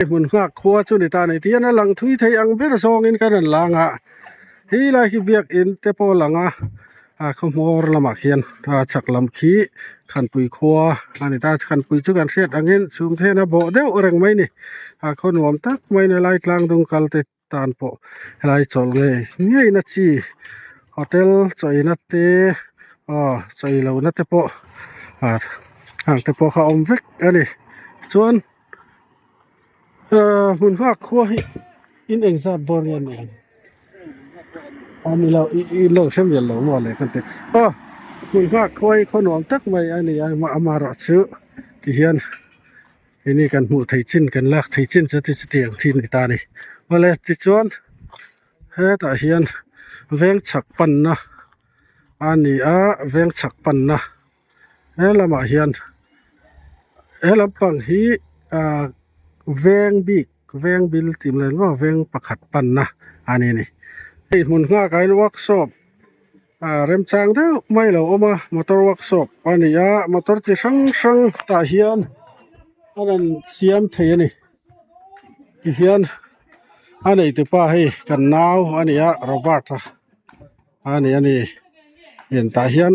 Hmun nghak khua chu ni ta ni tih hian a lang thui thei ang ber zawngin kan rawn lang a he lai hi biakin te pawh a lang a a khawhmawr lamah khian a chhak lam khi khanpui khua a ni ta khanpui chu kan hriat angin chhum te hian a bawh deuh reng mai a ni a khaw nuam tak mai a ni helai tlang dung kal te tan pawh helai chawlh ngei ngei na chi hotel chawina te aw chawi lohna te pawh ah hang te pawh kha a awm vek a ni chuan. Ahh hmun nghak khua hi in engzat bawr nge ni ang a ni lo i i lo hre mial lo maw le ka ti aw hmun nghak khua hi khaw nuam tak mai a ni a amaherawh chu ti hian keini kan hmuh theih chin kan lak theih chin chu chutiang thin a ni ta a ni awle tichuan hetah hian veng chhak panna a ni a veng chhak panna he lamah hian he lampang hi ah veng bik veng bil tih mai maw veng pakhat panna a ni a ni hei hmun nghak ah hian workshop ah remchang deuh mai a lo awm a motor workshop a ni a motor chi hrang hrang tah hian a rawn siam thei a ni tihian a neitupa hei kan nau a ni a Robert a. A ni a ni in tah hian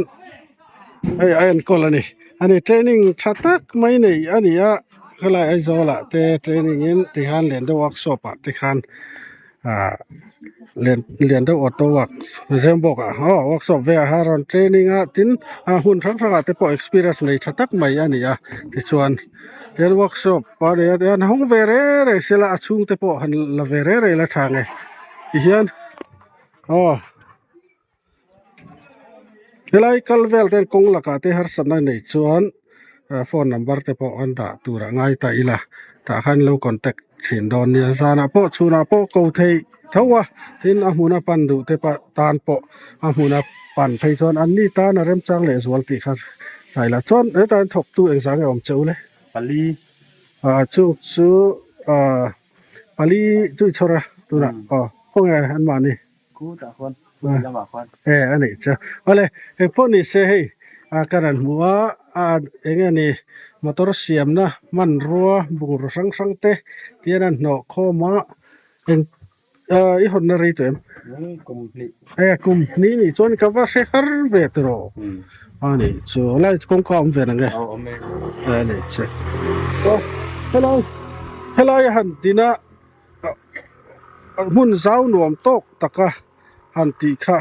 hei a enkawl a ni a ni training tha tak mai nei a ni a helai Aizawl ah te training in tikhan lian deuh workshop ah te khan ah lian lian deuh auto works zembawk ah aw workshop velah khan a rawn training a tin a hmun hrang hrang ah te pawh experience nei tha tak mai a ni a tichuan tian workshop a nei a tian hawng ve reng reng sela a chhungte pawh han la ve reng reng ila tha ang e tihian. Aw helai kal vel te kawng lakah te harsatna nei chuan phone number te pawh an dah tur a ngai ta ila tah khan lo contact thin dawn nia zanah pawh chhunah pawh ko theih tho a tin a hmuna pan duh te pawh tan pawh a hmuna pan phei chuan an ni tan a remchang leh zual tih kha tlai lah chuan hetah hian thawktu engzah nge awm che u le pali ah chung chu ah. Pali chu i chhawr a tunah aw khawnge an mahni Kutah khuan hmun lamah khuan e a nih chu awle engpawh ni se hei a ka rawn hmu a a eng nge ni motor siamna hmanrua bungraw hrang hrang te tihian an hnawh khawm a eng ah i hawnna rei tawh em kum hnih e kum hnih nih chuan ka va hre har ve tawh a nih chu helai chu kawngka a awm ve nang e a nih chu aw helai helai a han din a hmun zau nuam tawk taka han tih kha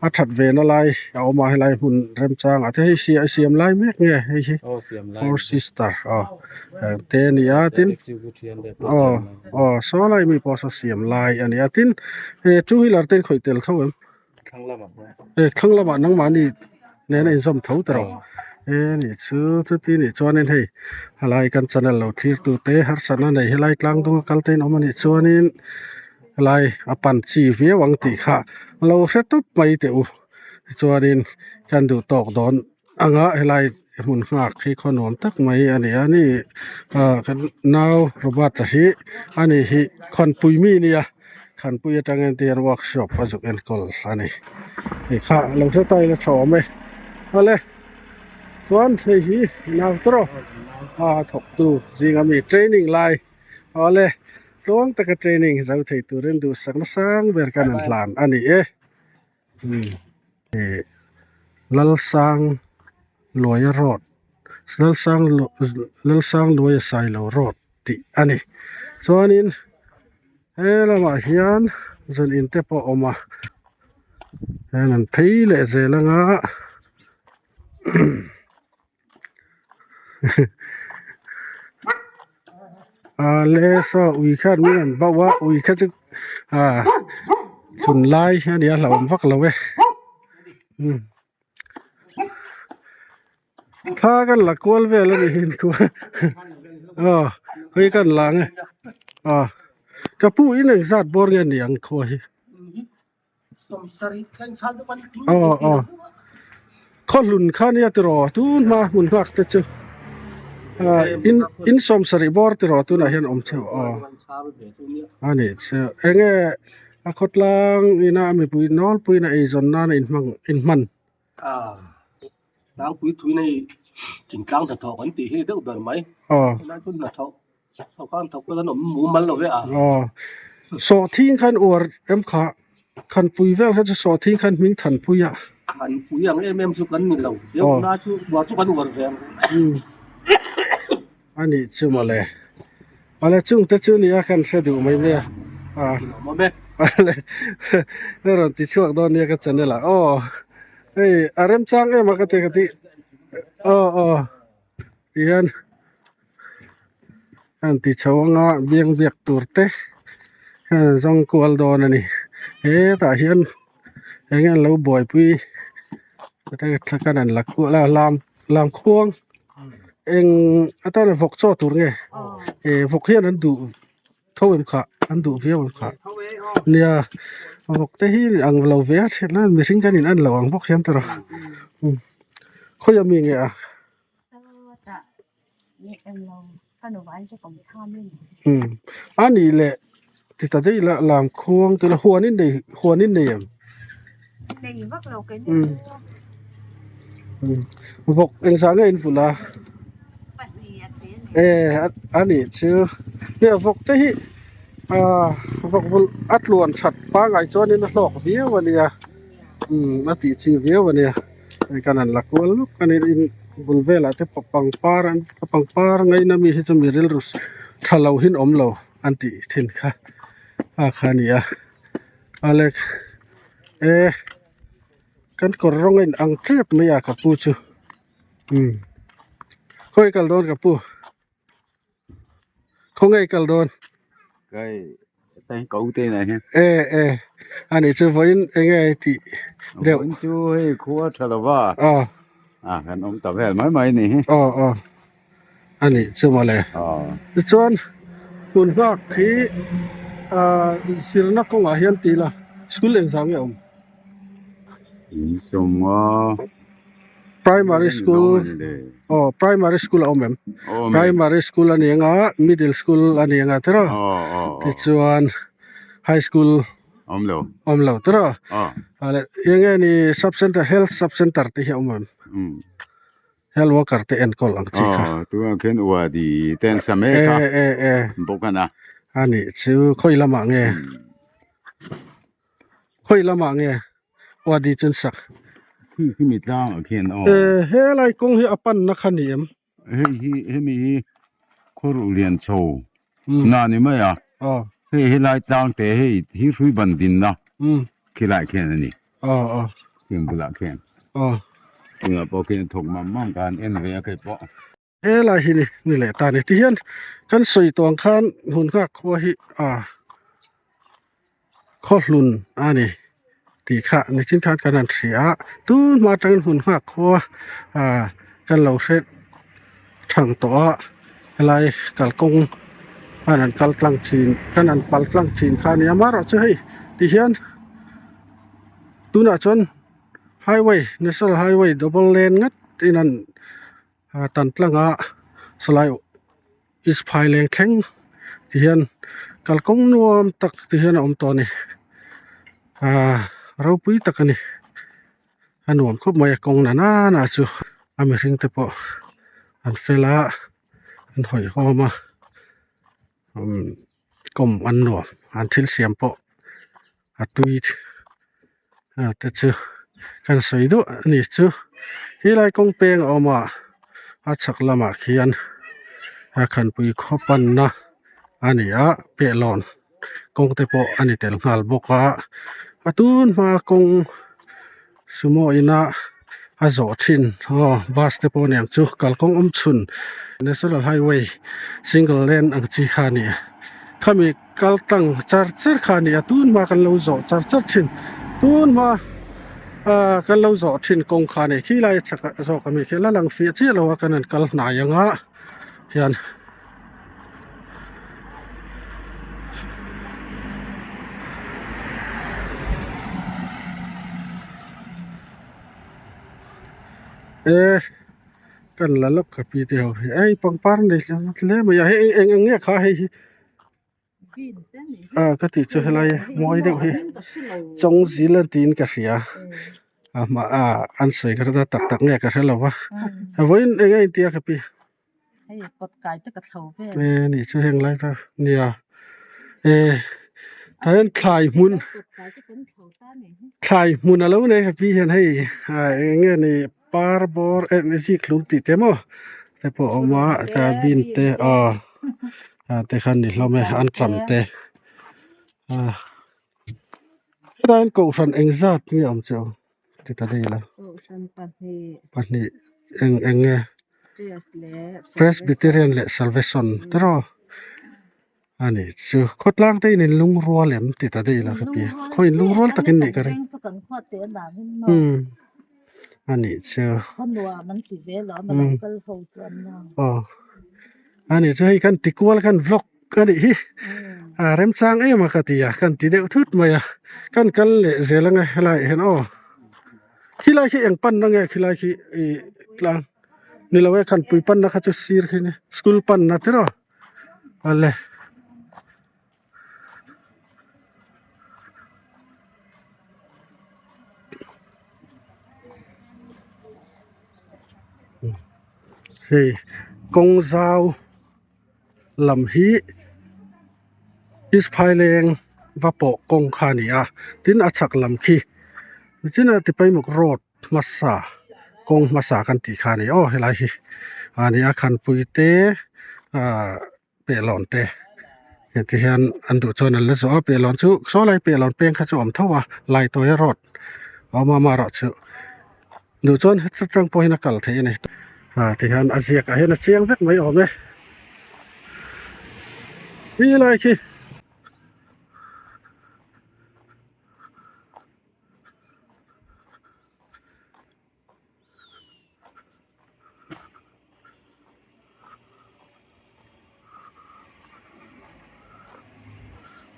a that ve na lai a awm a helai hmun remchang ah te hei a siam lai mek nge hei hi four sister aw te a ni a tin aw aw saw lai mi pawh saw siam lai a ni a tin two wheeler te an khawih tel tho em. Thlang lamah nangmahni nena inzawm tho ta rawh e nih chu chuti nih chuanin hei helai kan channel lo thlir tute harsatna nei helai tlang dunga kal te in awm anih chuanin helai a pan chi viau ang tih kha lo hre tawp mai teh u tichuanin kan duh tawk dawn anga helai hmun nghak hi khaw nuam tak mai a ni a ni ah kan nau Robert a hi ani hi khawnpui mi a nia khanpui atangin tihian workshop a zuk enkawl a ni hei kha lo hre ta ila tha awm e awle chuan hei hi nau tawrh a thawk tu zinga mi training lai awle tluang taka training zo thei turin duhsakna sang ber kan han hlan a ni e. Ih Lalsang Luaia road Lalsang Lalsang Luaia Sailo road tih a ni chuanin he lamah hian zan in te pawh a awm a hian an phei leh zel anga Ah le saw ui khan min rawn bauh a ui kha chu ah chhun lai a nia hlauhawm vak lo e umm thla kan la kual vel a ni hi aw ui kan la ang e aw ka pu in engzat bawr nge ni ang khua hi. Aw aw khaw hlun kha nia tiraw tun hma hmun nghak te chu ah in in sawm sarih bawr tiraw tunah hian awm cheu aw a nih chu eng nge a khawtlang ina a mipui nawlpuiin a eizawn nana inhmang inhman. Tlangpui thui nei thingtlang hnathawh kan tih hi deuh ber mai. Aw. Helai chu hnathawh. Aw sawhthing khan uar em kha Khanpui vel kha chu sawhthing khan hming thanpui a. Khanpui ang em em chu kan ni lo. Deuhna chu uar chu kan uar ve ang. A nih chu mawle. Awle chungte chu nia kan hre duh mai mai a. Awle ka rawn ti chhuak dawn nia ka channel ah aw hei a remchang em a ka ti ka ti aw aw tihian an ti chho anga biang biak tur te hian an zawng kual dawn a ni hetah hian eng nge an lo buaipui thla an la kual a lam lam khuang eng atana vawk chaw tur nge eh vawk hian an duh tho em khah an duh viau em khah nia vawk te hi ang lo ve a then a mihring kan in en lo ang bawk hian tawrh a khawi ami nge a. A nih leh ti ta daih ila lam khuang te la huan in nei huan in nei em vawk engzah nge in vulh a e a nih chu hei vawk te hi ah vawk vulh a tluan that pangai chuanin a hlawk viau a nia a tih chi viau a nia. Hei kan han la kual lawk a ni in bul velah te pangpar an pangpar ngaina mi hi chu mi rilru tha lo hi an awm lo an tih thin kha a kha a ni a Alex e kan kawr rawng a in ang tep mai a ka pu chu umm khawi kal dawn ka pu. Khawngaih kal dawn. Kai tai ko te na hian. E e ani chu vawiin enge ai tih deuh. Vawiin chu hei khua tha lo va. Aw. A kan awm ta vel mai mai ni hi. Aw aw ani chu mawle. Aw. Tichuan hmun nghak hi ah zirna kawngah hian ti ila school engzah nge a awm? In sawmnga. Primary school aw primary school a awm em primary school a ni anga middle school a ni anga tiraw tichuan high school awm lo awm lo tiraw ah leh eng nge ni sub center health sub center te hi a awm em health worker te enkawl ang chi kha tunah khian uadi te an sa mek a e e bawk a na a nih chu khawi lamah nge khawi lamah nge. Wadi chuan sak. Khi khi mi tlang ah khian aw. E helai kawng hi a panna kha ni em? Hei hi hemi hi khawruh lian chho na ni mai a. Aw. Hei helai tlang te hei hi hrui ban dinna khilai khian a ni. Aw aw. Khian bulah khian. Aw. Tunah pawh khian thawk mam mam ka han en ve a keipawh. Helai hi ni ni leh ta ni tihian kan sawi tawng khan hun nghak khua hi ah khaw hlun a ni tih kha nichin khan kan han hria a tun hma atangin hun nghak khua ah kan lo hre thang tawh a helai kalkawng khan an kal tlang thin khan an pal tlang thin kha a ni a amaherawhchu hei tihian tunah chuan highway national highway double lane ngat in an. A tan tlanga sawlai east phaileng thleng ti hian kalkawng nuam tak ti hian a awm tawh a ni ahh ropui tak a ni a nuam khawp mai a kawng na nana chu a mihring te pawh an fel a an hawihhawm a umm kawm an nuam an thil siam pawh a tui a te chu kan sawi duah a ni chu helai kawng peng a awm a a chhak lamah khian a khanpui khaw panna a ni a pehlawn kawng te pawh a ni tel nghal bawk a a tun hma kawng sumo ina a zawh thin aw bus te pawh aniang chu kalkawng awm chhun national highway single lane ang chi kha a ni a khami kal tlang char char kha a ni a tun hma kan lo zawh char char thin tun hma ah kan lo zawh thin kawng kha a ni khilai a chhak ah zawk ami khi la lang fiah chiah lo a kan han kal hnai ang a hian. E kan la lawk ka pi te ho hi ei pangpar nei hle mai a hei eng eng nge kha hei hi a ka tih chu helai mawi deuh hi chawng zil a tiin ka hria a hma ah an sawi kha tak tak nge ka hre lo va vawiin eng nge intia ka pi. Hei kawt kai te ka thlo vel. E nih chu heng lai ta nia e tah hian thlai hmun thlai hmun a lo nei happy hian hei ah eng nge ni par bawr eh zik hlum tih te maw te pawh a awm a ta bean te aw ah te khan ni hlawm e an ṭam te ah helai hian kohhran engzat nge awm che u. Ti ta daih la. Kohhran pahnih. Pahnih eng eng nge? Pres leh Presbyterian leh Salvation te rawh a ni chu khawtlang te in inlungrual em ti ta daih la ka ti a khaw inlungrual takin nih ka ring umm a nih chu umm aw a nih chu hei kan ti kual khan vlog Ka nih hi a remchang em a ka ti a kan ti deuh thut mai a kan kal leh zel ang e helaiah hian aw khilai khi eng panna nge khilai khi ih tlang ni lo e khanpui panna kha chu sir khi nia school panna te rawh awle. Hei kawng zau. Lam hi East Phaileng va pawh kawng kha a ni a tin a chhak lam khi nichin a Tipaimuk road hmasa kawng hmasa kan tih kha a ni aw helai hi a ni a khanpui te ahh pehlawn te heti hian an duh chuan an la zawh a pehlawn chu saw lai pehlawn peng kha chu a awm tho a Laitawia road a awm a amaherawhchu Duh chuan heta tang pawh hian a kal theih a ni. Ah tihian a ziak ah hian a chiang vek mai awm e. Ti lai khi.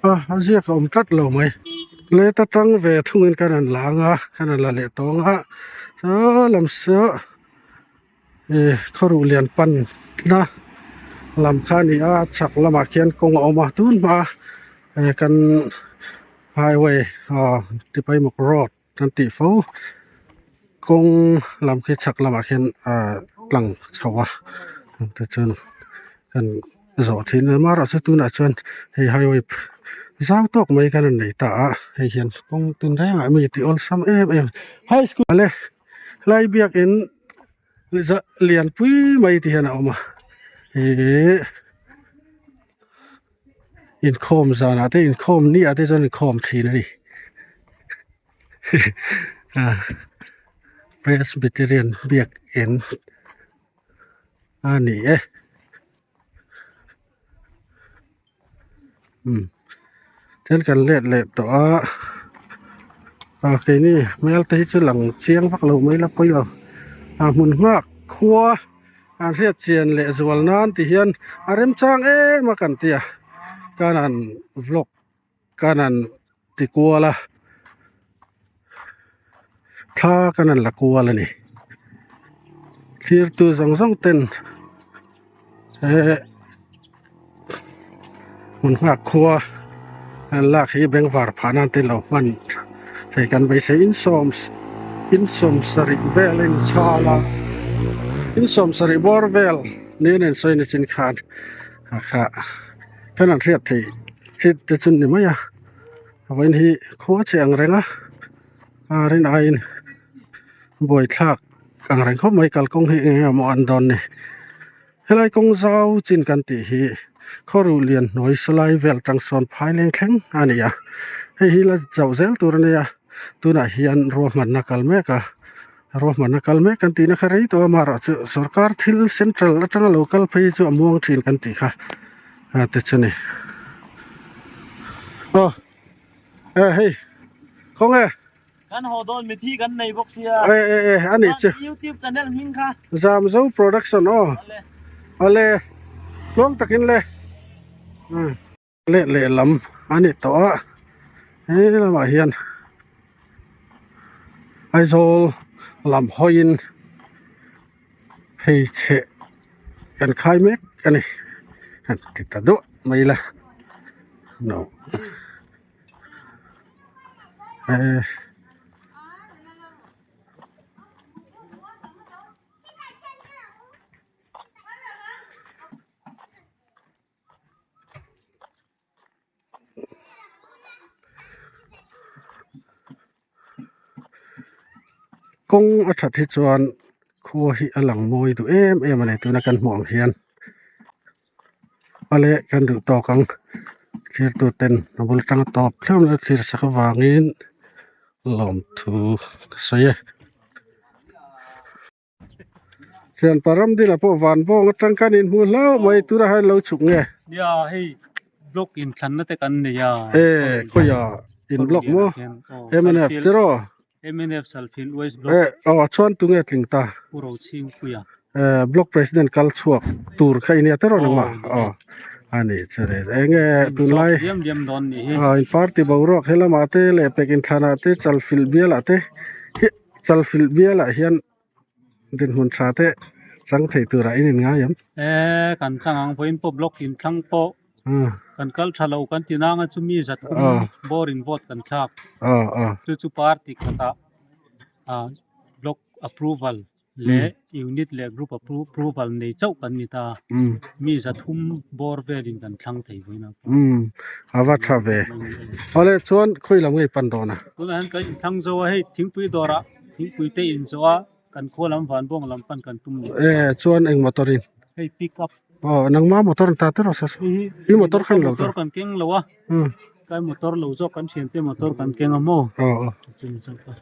A a ziak a awm tlat lo mai leta tang ve thungin kan han la ang a kan han la leh tawng a saw lam saw ih khawruh lian pan na lam kha a ni a chhak lamah khian kawng a awm a tun hma eh kan highway aw Tipaimuk road. Kan tih fo kawng lam khi chhak lamah khian ahh tlang chho a tichuan kan zawh thin a amaherawhchu tunah chuan hei highway zau tawk mai kan rawn nei ta a hei hian kawng tin rengah mi tih awlsam em em high school ale helai biakin lianpui mai ti hian a awm a ihh. Inkhawm zanah te inkhawm ni ah te chuan inkhawm thin a ni Presbyterian biak in a ni e umm then kan let leh tawh a ah keini hmel te hi chu lang chiang vak lo mai la pawi lo a hmun nghak khua. An hriat chian leh zual nan ti hian a remchang em a kan ti a kan han vlog kan han ti kual a thla kan han la kual a ni thirtu zawng zawng ten eh hmun nghak khua an lak hi bengvar phah nan te lo hman hei kan beisei insawm insawm sarih vel a inchhal a insawm sarih bawr vel niin a insawi ni chin khan a kha khan an hriat theih thil te chu ni mai a vawiin hi khua che ang reng a a rin aiin buaithlak ang reng khawp mai kalkawng hi eng emaw an dawn ni. Helai kawng zau chin kan tih hi khawruh lian hnuai sawlai vel tang sawn phai leng thleng a ni a hei hi la chauh zel tur a nia tunah hian ruahmanna kal mek a ruahmanna kal mek kan tihna kha rei tawh a amaherawhchu sorkar thil central atanga lo kal phei chu a muang thin kan tih kha a te chu a ni aw e hei khawnge. Kan haw dawn mithi kan nei bawk sia. E e e a nih chu. YouTube channel hming kha. Zamzo production aw. Awle. Tluang takin le. Leh lehlam a ni tawh a. He lamah hian Aizawl lam hawiin hmeichhe kan khai mek a ni. Han ti ta duah mai ila. Kawng a that hi chuan khua hi a lang mawi duh em em a ni tuna kan hmuh ang hian awle kan duh tawk ang thlir tur ten a bul tang tawp thleng lo thlir sak avangin lawmthu ka sawi e. Thianpa Ramdina pawh van bawng atang khan in hmu hlauh mai tunah hian lo chhuk nge. Nia hei block inthlanna te kan nei a. E khawiah in block maw mnf te rawh. Mnf Salfin West block. E aw chuan tunge tling ta. Pu Rochhingpuia. E block president kal chhuak tur kha i nia te rawh nangmah aw ani chu ni enge tunlai Diam diam dawn nih hi. In party boruak he lamah te leh pek inthlanah te chalfilh bialah te hi chalfilh bialah hian Dinhmun tha te chang thei turah in inngai em? E, kan chang ang vawiin pawh block in thlang pawh kan kal tha lo kan ti nang a chumi zat kum bawr in vote kan thlak. Chu chu party khatah block approval leh unit leh group approval nei chauh kan ni ta. Mi zathum bawr velin kan thlang thei vawiin a. A va tha ve. Awle chuan khawi lam ngei pan dawn a? Tunah hian kan inthlang zo a hei thingpui dawrah Thingpui te in zawh a kan khua lam van bawng lam pan kan tum leh. E chuan eng motor in? Hei pick up. Aw nangma motor an ta te rawh sa saw. I motor khan lo ta. Motor kan keng lo a. Kai motor lo zawk kan thian te motor kan keng a maw. Aw aw. Chumi zawk a.